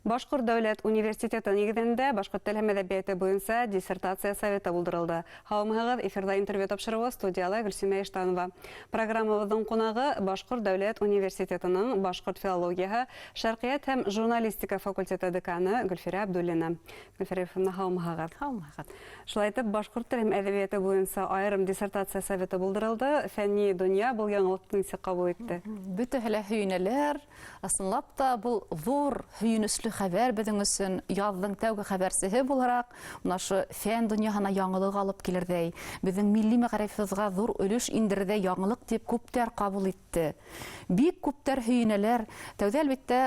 Башҡорт дәүләт университеты нигеҙендә башҡорт тел һәм әҙәбиәте буйынса диссертация советы булдырылды. Һаумыһығыҙ, эфирҙа интервью тапшырыуы, студияла Гөлсимә Иштанова. Программабыҙҙың ҡунағы Башҡорт дәүләт университетының башҡорт филологияһы, шәрҡиәт һәм журналистика факультеты деканы Гөлфирә Абдуллина. Гөлфирә Рифовна, һаумыһығыҙ. Һаумыһығыҙ. Шулай итеп, башҡорт тел һәм әҙәбиәте буйынса айырым диссертация советы булдырылды. Фәнни донъя был яңылыҡты нисек ҡабул итте? Бөтәһе лә һөйөнәләр. Ысынлап та, был ҙур һөйөнөслө хәбәр беҙҙең өсөн. Яҙҙың тәүге хәбәрсеһе булараҡ, мына ошо фән донъяһына яңылыҡ алып килерҙәй, беҙҙең милли мәғарифыбыҙға ҙур өлөш индерерҙәй яңылыҡ тип күптәр ҡабул итте. Бик күптәр һөйөнәләр. Тәүҙә, әлбиттә,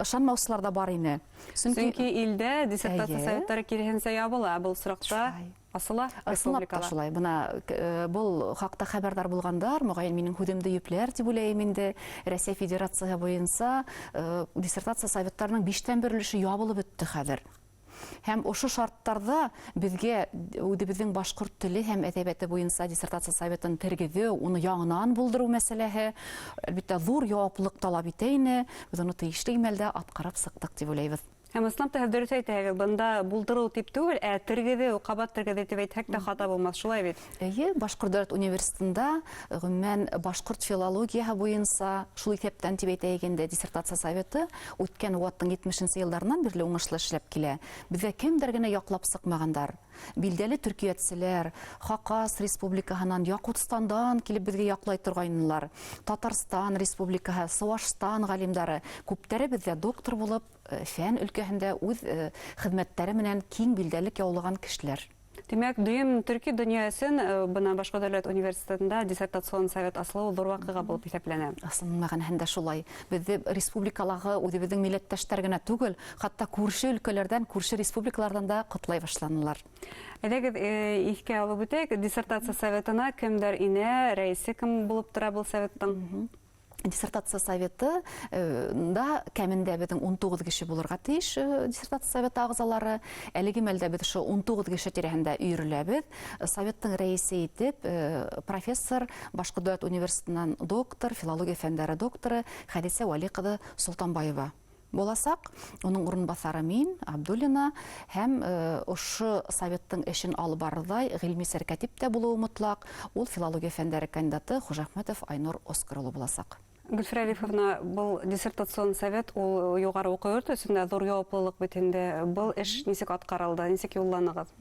ышанмаусылар ҙа бар ине. Сөнки илдә диссертация советтары киреһенсә ябыла. Был осраҡта асыла Ысынлап та шулай. Бына был хаҡта хәбәрҙар булғандар, моғайын, минең һүҙемде йөпләр тип уйлайым инде. Рәсәй Федерацияһы буйынса диссертация советтарының биштән бер өлөшө ябылып бөттө хәҙер. Һәм ошо шарттарҙа беҙгә үҙебеҙҙең башҡорт теле һәм әҙәбиәте буйынса диссертация советын тергеҙеү, уны яңынан булдырыу мәсьәләһе, әлбиттә, ҙур яуаплылыҡ талап итә ине. Беҙ уны тейешле кимәлдә атҡарып сыҡтыҡ тип уйлайбыҙ. Һәм ысынлап та һеҙ дөрөҫ әйтәһегеҙ, бында булдырыу тип түгел, ә тергеҙеү, ҡабат тергеҙеү тип әйтһәк тә хата булмаҫ, шулай бит? Эйе, Башҡорт дәүләт университетында ғөмүмән башҡорт филологияһы буйынса, шул иҫәптән тип әйтәйек инде, диссертация советы үткән ватың 70 йылдарынан бирле уңышлы эшләп килә. Беҙгә кемдәр генә яҡлап сыҡмағандар. Билдәле төркиәтселәр, Хакас республикаһынан, Якутстандан килеп беҙгә яҡлай торғайнылар. Татарстан республикаһы, Сыуашстан ғалимдары, күптәре беҙҙә доктор булып, фән өлкәһендә үҙ хеҙмәттәре менән киң билдәлек яулаған кешеләр. Тимәк, дөйөм төрки донъя өсөн бына Башҡорт дәүләт университетында диссертацион совет асылыуы ҙур ваҡиға булып иҫәпләнә. Ысын мәғәнәһендә шулай. Беҙҙе республикалағы үҙебеҙҙең милләттәштәр генә түгел, хатта күрше өлкәләрҙән, күрше республикаларҙан да ҡотлай башланылар. Әйҙәгеҙ, иҫкә алып үтәйек, диссертация советына кемдәр инә, рәйесе кем булып тора был советтың? Диссертация советы да кәмендә беҙҙең 19 кеше булырға тейеш, диссертация советы ағзалары. Әлеге мәлдә беҙ ошо 19 кеше тирәһендә өйөрөләбеҙ. Советтың рәйесе итеп профессор, Башҡорт дәүләт университетынан доктор, филология фәндәре докторы Хәҙисә Вәли ҡыҙы Солтанбаева буласаҡ. Уның урынбаҫары мин, Абдуллина, һәм ошо советтың эшен алып барырҙай ғилми сәркәтип тә булыуы мотлаҡ. Ул филология фәндәре кандидаты Хужахмәтов Айнур Оскар улы буласаҡ. Гөлфирә Рифовна, был диссертацион совет ул юғары уҡыу йорто өсөн дә ҙур яуаплылыҡ бит инде. Был эш нисек атҡарылды, нисек юлланығыҙ?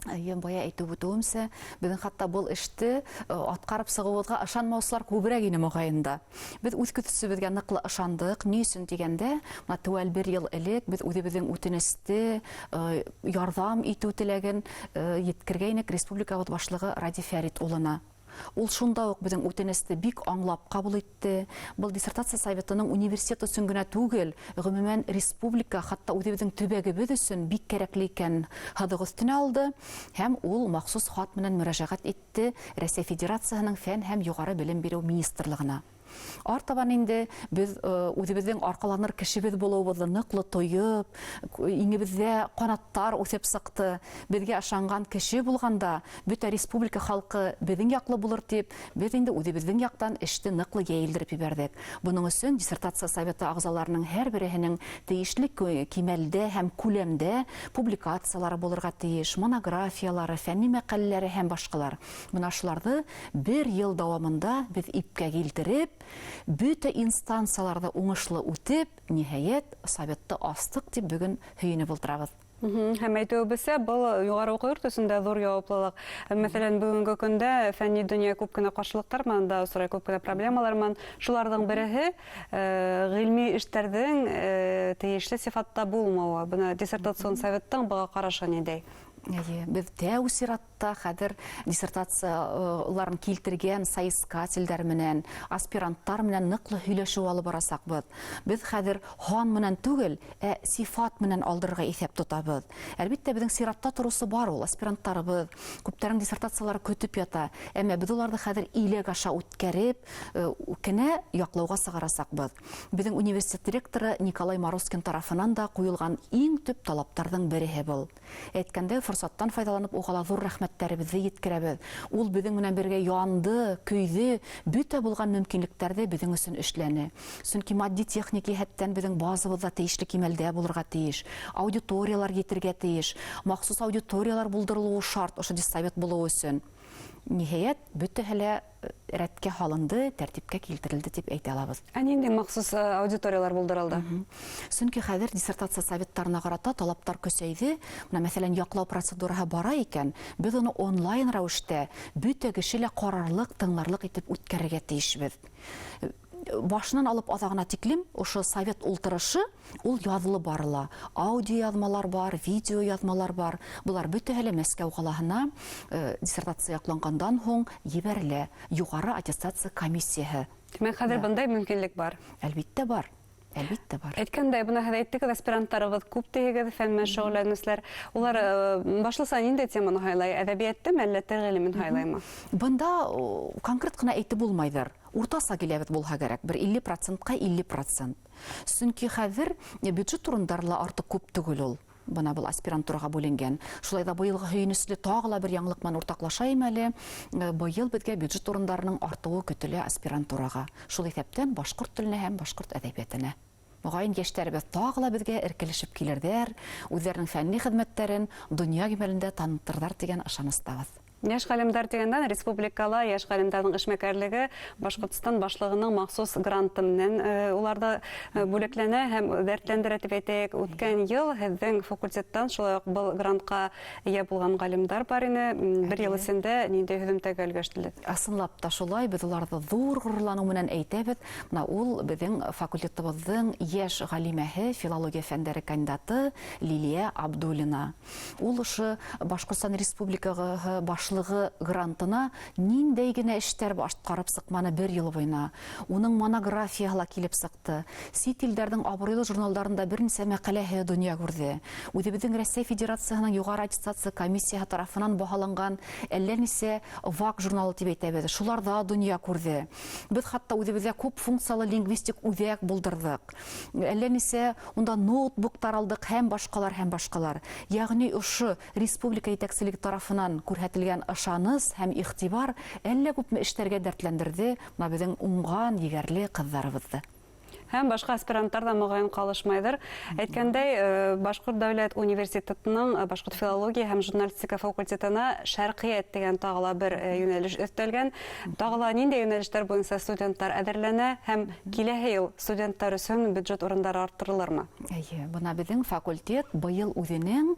Эйе, бая әйтеп үтеүемсә, беҙҙең хатта был эште атҡарып сығыуыбыҙға ышанмаусылар күберәк ине моғайын да. Беҙ үҙ көсөбөҙгә ныҡлы ышандыҡ. Ни өсөн тигәндә, мына теүәл бер йыл элек беҙ үҙебеҙҙең үтенесте, ярҙам итеү теләген еткергәйнек республикабыҙ башлығы Радий Фәрит улына. Ул шунда уҡ беҙҙең үтенесте бик аңлап ҡабул итте. Был диссертация советының университет өсөн генә түгел, ғөмүмән республика, хатта үҙебеҙҙең төбәгебеҙ өсөн бик кәрәкле икән һыҙыҡ өҫтөнә алды һәм ул махсус хат менән мөрәжәғәт итте Рәсәй Федерацияһының фән һәм юғары белем биреү министрлығына. Артабан инде беҙ үҙебеҙҙең арҡаланыр кешебеҙ булыуыбыҙҙы ныҡлы тойоп, иңебеҙҙә ҡанаттар үҫеп сыҡты. Беҙгә ышанған кеше булғанда, бөтә республика халҡы беҙҙең яҡлы булыр тип, беҙ инде үҙебеҙҙең яҡтан эште ныҡлы йәйелдереп ебәрҙек. Бының өсөн диссертация советы ағзаларының һәр береһенең тейешле кимәлдә һәм күләмдә публикациялары булырға тейеш, монографиялары, фәнни мәҡәләләре һәм башҡалар. Бына шуларҙы бер йыл дауамында беҙ ипкә килтереп, бөтә инстанцияларҙы уңышлы үтеп, ниһайәт, советты астыҡ тип бөгөн һөйөнөп ултырабыҙ. Һәм әйтеүебеҙсә, был юғары уҡыу йорто өсөн дә ҙур яуаплылыҡ. Мәҫәлән, бөгөнгө көндә фәнни донъя күп кенә ҡаршылыҡтар менән дә осрай, күп кенә проблемалар менән. Шуларҙың береһе ғилми эштәрҙең тейешле сифатта булмауы. Бына диссертацион советтың быға ҡарашы ниндәй? Эйе, беҙ тәү сиратта хәҙер диссертацияларын килтергән соискательдәр менән, аспиранттар менән ныҡлы һөйләшеү алып барасаҡбыҙ. Беҙ хәҙер һан менән түгел, ә сифат менән алдырырға иҫәп тотабыҙ. Әлбиттә, беҙҙең сиратта тороусы бар ул, аспиранттарыбыҙ, күптәренең диссертациялары көтөп ята. Әммә беҙ уларҙы хәҙер иләк аша үткәреп, кенә яҡлауға сығарасаҡбыҙ. Беҙҙең университет ректоры Николай Морозкин тарафынан да ҡуйылған иң төп талаптарҙың береһе был. Әйткәндәй, форсат Форсаттан файҙаланып, уға ла ҙур рәхмәттәребеҙҙе еткерәбеҙ. Ул беҙҙең менән бергә янды, көйҙө, бөтә булған мөмкинлектәрҙе беҙҙең өсөн эшләне. Сөнки матди-техник йәһәттән беҙҙең базабыҙ ҙа тейешле кимәлдә булырға тейеш, аудиториялар етергә тейеш, махсус аудиториялар булдырылыуы шарт ошо диссовет булыуы өсөн. Ниһайәт, бөтәһе лә рәткә һалынды, тәртипкә килтерелде тип әйтә алабыҙ. Ә ниндәй махсус аудиториялар булдырылды? Сөнки хәҙер диссертация советтарына ҡарата талаптар көсәйҙе. Бына, мәҫәлән, яҡлау процедураһы бара икән, беҙ уны онлайн рәүештә бөтә кеше лә ҡарарлыҡ, тыңларлыҡ итеп үткәрергә тейешбеҙ. Башынан алып аҙағына тиклем ошо совет ултырышы ул яҙылып барыла. Аудиояҙмалар бар, видеояҙмалар бар. Былар бөтәһе лә Мәскәү ҡалаһына диссертация яҡланғандан һуң ебәрелә юғары аттестация комиссияһы. Тимәк, хәҙер бындай мөмкинлек бар. Әлбиттә бар. Әлбиттә бар. Әйткәндәй, бына һеҙ әйттегеҙ, аспиранттарығыҙ күп тиһегеҙ, фән менән шөғөлләнеүселәр. Улар башлыса ниндәй теманы һайлай? Әҙәбиәттеме, әллә тел ғилемен һайлаймы? Бында конкрет ҡына әйтеп булмайҙыр. Уртаса киләбеҙ булһа кәрәк, бер илле процентҡа илле процент. Сөнки хәҙер бюджет урындары ла артыҡ күп түгел ул. Бына был аспирантураға бүленгән. Шулай ҙа быйылғы һөйөнөслө тағы ла бер яңылыҡ менән уртаҡлашайым әле. Быйыл беҙгә бюджет урындарының артыуы көтөлә аспирантураға. Шул иҫәптән башҡорт теленә һәм башҡорт әҙәбиәтенә. Моғайын йәштәребеҙ тағы ла беҙгә эркелешеп килерҙәр, үҙҙәренең фәнни хеҙмәттәрен донъя кимәлендә танытырҙар тигән ышаныстабыҙ. Йәш ғалимдар тигәндән, республикала йәш ғалимдарҙың эшмәкәрлеге Башҡортостан башлығының махсус гранты менән улар да бүләкләнә һәм дәртләндерә тип әйтәйек. Үткән йыл һеҙҙең факультеттан шулай уҡ был грантҡа эйә булған ғалимдар бар ине. Бер йыл эсендә ниндәй һөҙөмтәгә өлгәштеләр? Ысынлап та шулай, беҙ уларҙы ҙур ғорурланыу менән әйтәбеҙ. Бына ул беҙҙең факультетыбыҙҙың йәш ғалимәһе, филология фәндәре кандидаты Лилиә Абдуллина. Ул ошо Башҡортостан Республикаһы башлығы грантына ниндәй генә эштәр башҡарып сыҡманы бер йыл буйына. Уның монографияһы ла килеп сыҡты. Сит илдәрҙең абруйлы журналдарында бер нисә мәҡәләһе донъя күрҙе. Үҙебеҙҙең Рәсәй Федерацияһының юғары аттестация комиссияһы тарафынан баһаланған әллә нисә ВАК журналы тип әйтәбеҙ. Шуларҙа донъя күрҙе. Беҙ хатта үҙебеҙҙә күп функциялы лингвистик үҙәк булдырҙыҡ. Әллә нисә унда ноутбуктар алдыҡ һәм башҡалар, һәм башҡалар. Йәғни ошо республика етәкселеге тарафынан күрһәтелгән ышаныс һәм иғтибар әллә күпме эштәргә дәртләндерҙе бына беҙҙең уңған егәрле ҡыҙҙарыбыҙҙы. Һәм башҡа аспиранттар ҙа моғайын ҡалышмайҙыр. Әйткәндәй, Башҡорт дәүләт университетының башҡорт филология һәм журналистика факультетына шәрҡиәт тигән тағы ла бер йүнәлеш өҫтәлгән. Тағы ла ниндәй йүнәлештәр буйынса студенттар әҙерләнә һәм киләһе йыл студенттар өсөн бюджет урындары арттырылырмы? Эйе, бына беҙҙең факультет быйыл үҙенең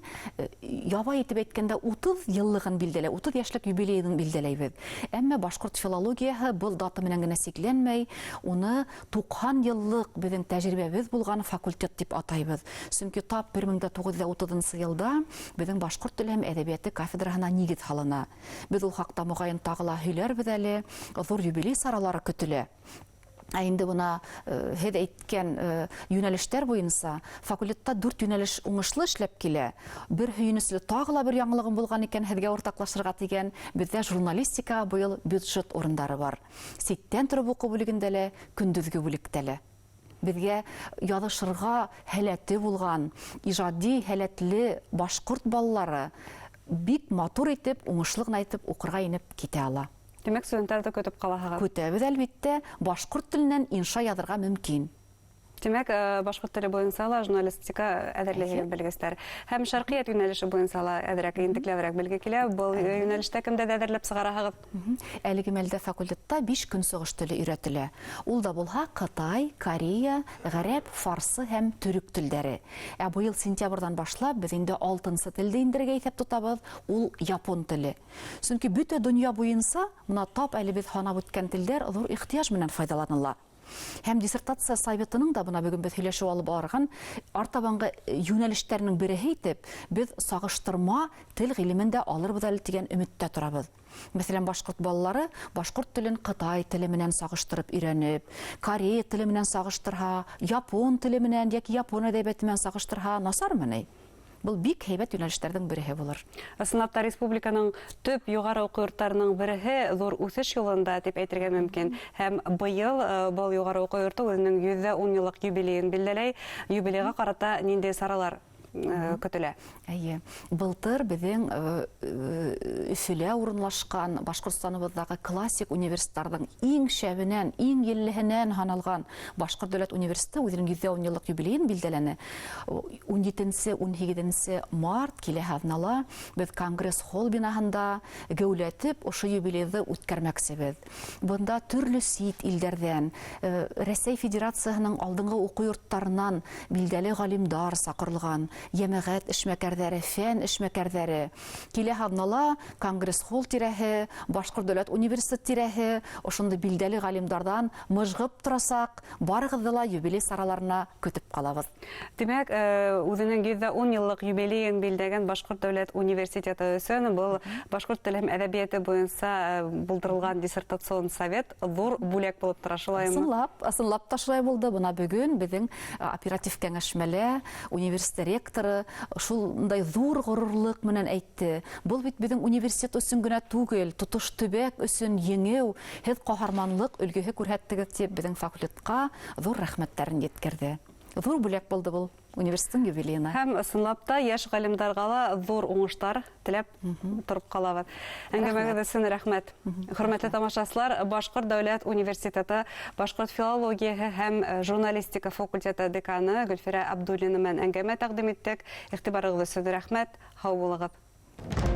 ябай итеп әйткәндә утыҙ йыллығын билдәләй, утыҙ йәшлек юбилейын билдәләйбеҙ. Әммә башҡорт филологияһы был дата менән генә сикләнмәй, уны туҡһан йыллыҡ беҙҙең тәжрибәбеҙ булған факультет тип атайбыҙ. Сөнки тап бер мең дә туғыҙ йөҙ утыҙынсы йылда беҙҙең башҡорт теле һәм әҙәбиәте кафедраһына нигеҙ һалына. Беҙ ул хаҡта моғайын тағы ла һөйләрбеҙ әле, ҙур юбилей саралары көтөлә. Ә инде бына һеҙ әйткән йүнәлештәр буйынса факультетта дүрт йүнәлеш уңышлы эшләп килә. Бер һөйөнөслө тағы ла бер яңылығым булған икән һеҙгә уртаҡлашырға тигән, беҙҙә журналистика быйыл бюджет урындары бар. Ситтән тороп уҡыу бүлегендә лә, көндөҙгө бүлектә лә. Беҙгә яҙышырға һәләте булған, ижади һәләтле башҡорт балалары бик матур итеп, уңышлы ғына итеп уҡырға инеп китә ала. Тимәк, студенттарҙы көтөп ҡалаһығыҙ? Көтәбеҙ, әлбиттә, башҡорт теленән инша яҙырға мөмкин. Тимәк, башҡорт теле буйынса ла журналистика әҙерләйһегеҙ белгестәр. Һәм шәрҡиәт йүнәлеше буйынса ла әҙерәк ентекләберәк белге килә. Был йүнәлештә кемдә әҙерләп сығараһығыҙ? Әлеге мәлдә факультетта 5 көнсығыш теле өйрәтелә. Ул да булһа Ҡытай, Корея, ғәрәп, фарсы һәм төрөк телдәре. Ә быйыл сентябрҙән башлап беҙ инде алтынсы телде индерергә иҫәп тотабыҙ, ул япон теле. Сөнки бөтә донъя буйынса бына тап әле беҙ һанап үткән телдәр ҙур ихтыяж менән файҙаланыла. Һәм диссертация советының да бына бөгөн беҙ һөйләшеп алып барған артабанғы йүнәлештәренең береһе итеп беҙ сағыштырма тел ғилемен дә алырбыҙ әле тигән өмөттә торабыҙ. Мәҫәлән, башҡорт балалары башҡорт телен ҡытай теле менән сағыштырып өйрәнеп, корея теле менән сағыштырһа, япон теле менән йәки япон әҙәбиәте менән сағыштырһа, насармы ни? Был бик һәйбәт йүнәлештәрҙең береһе булыр. Ысынлап та республиканың төп юғары уҡыу йорттарының береһе ҙур үҫеш юлында тип әйтергә мөмкин. Һәм быйыл был юғары уҡыу йорто үҙенең йөҙҙә ун йыллыҡ юбилейын билдәләй. Юбилейға ҡарата ниндәй саралар Көтөлә. Эйе. Былтыр беҙҙең Өфөлә урынлашҡан Башҡортостаныбыҙҙағы классик университеттарҙың иң шәбенән, иң еллеһенән һаналған Башҡорт дәүләт университеты үҙенең 110 йыллыҡ юбилейын билдәләне. 17-18 март, киләһе аҙнала, беҙ Конгресс-холл бинаһында геүләтеп ошо юбилейҙы үткәрмәксебеҙ. Бында төрлө сит илдәрҙән, Рәсәй Федерацияһының алдынғы уҡыу йорттарынан билдәле ғалимдар саҡырылған, йәмәғәт эшмәкәрҙәре, фән эшмәкәрҙәре. Киләһе аҙнала Конгресс-холл тирәһе, Башҡорт дәүләт университеты тирәһе ошондай билдәле ғалимдарҙан мыжғып торасаҡ. Барығыҙҙы ла юбилей сараларына көтөп ҡалабыҙ. Тимәк, үҙенең 110 йыллыҡ юбилейын билдәгән Башҡорт дәүләт университеты өсөн был башҡорт теле һәм әҙәбиәте буйынса булдырылған диссертацион совет ҙур бүләк булып тора, шулаймы? Ысынлап, ысынлап та шулай булды. Бына бөгөн беҙҙең оператив кәңәшмәлә университет ректоры шундай ҙур ғорурлыҡ менән әйтте: "Был бит беҙҙең университет өсөн генә түгел, тотош төбәк өсөн еңеү, һеҙ ҡаһарманлыҡ өлгөһө күрһәттегеҙ", — тип беҙҙең факультетҡа ҙур рәхмәттәрен еткерҙе. Ҙур бүләк булды был университеттың юбилейына. Һәм ысынлап та йәш ғалимдарға ла ҙур уңыштар теләп тороп ҡалабыҙ. Әңгәмәгеҙ өсөн рәхмәт. Хөрмәтле тамашасылар, Башҡорт дәүләт университеты башҡорт филологияһы һәм журналистика факультеты деканы Гөлфирә Абдуллина менән әңгәмә тәҡдим иттек. Иғтибарығыҙ өсөн рәхмәт. Һау булығыҙ.